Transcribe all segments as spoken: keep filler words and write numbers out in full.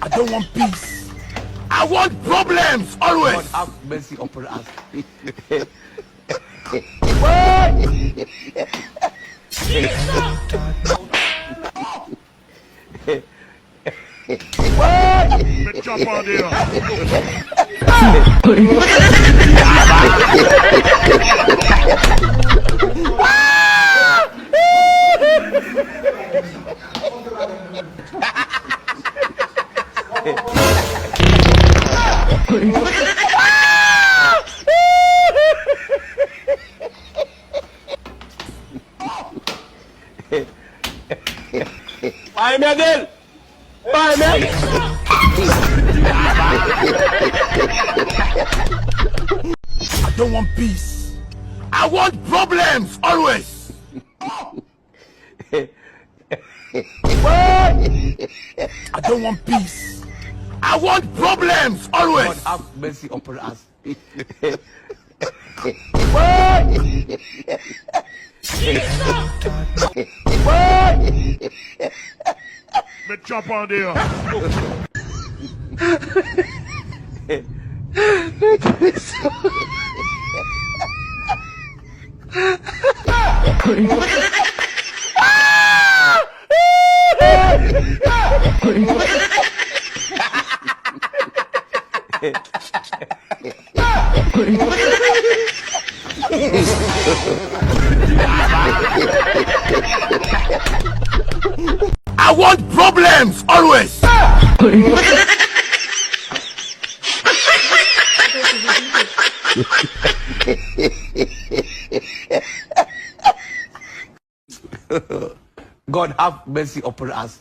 I don't want peace. I want problems always. God have mercy upon us. Met djab an deyò. Pa enmède l! Pa enmède l! I don't want peace. I want problems always. I don't want peace. I want problems always. God have mercy upon us. Met djab an deyò. I want problems always. God have mercy upon us.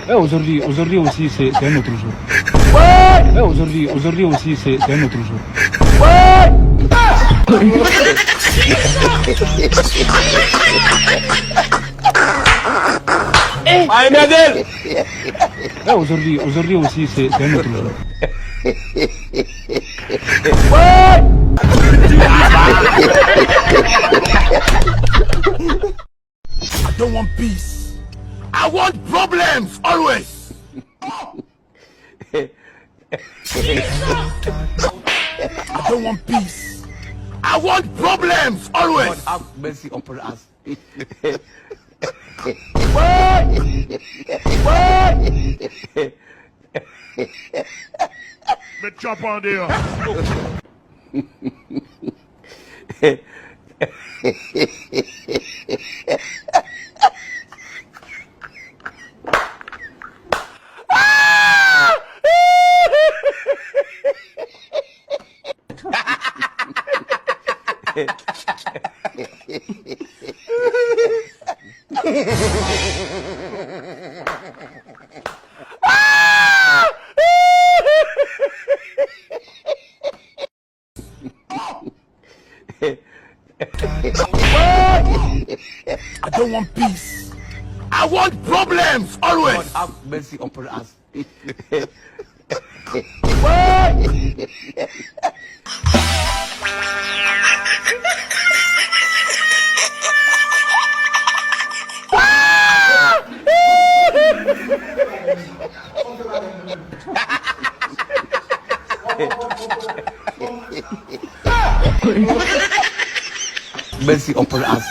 Eh, aujourd'hui, aujourd'hui aussi, c'est, c'est un autre jour. Eh, aujourd'hui, aujourd'hui aussi, c'est, c'est un autre jour. Pa enmède l! Eh, aujourd'hui, aujourd'hui aussi, c'est, c'est un autre jour. I don't want peace. I want problems always. I don't want peace. I want problems always. God have mercy upon us. Met djab an deyò. I don't want peace. I want problems always. God have mercy upon us. Mercy upon us.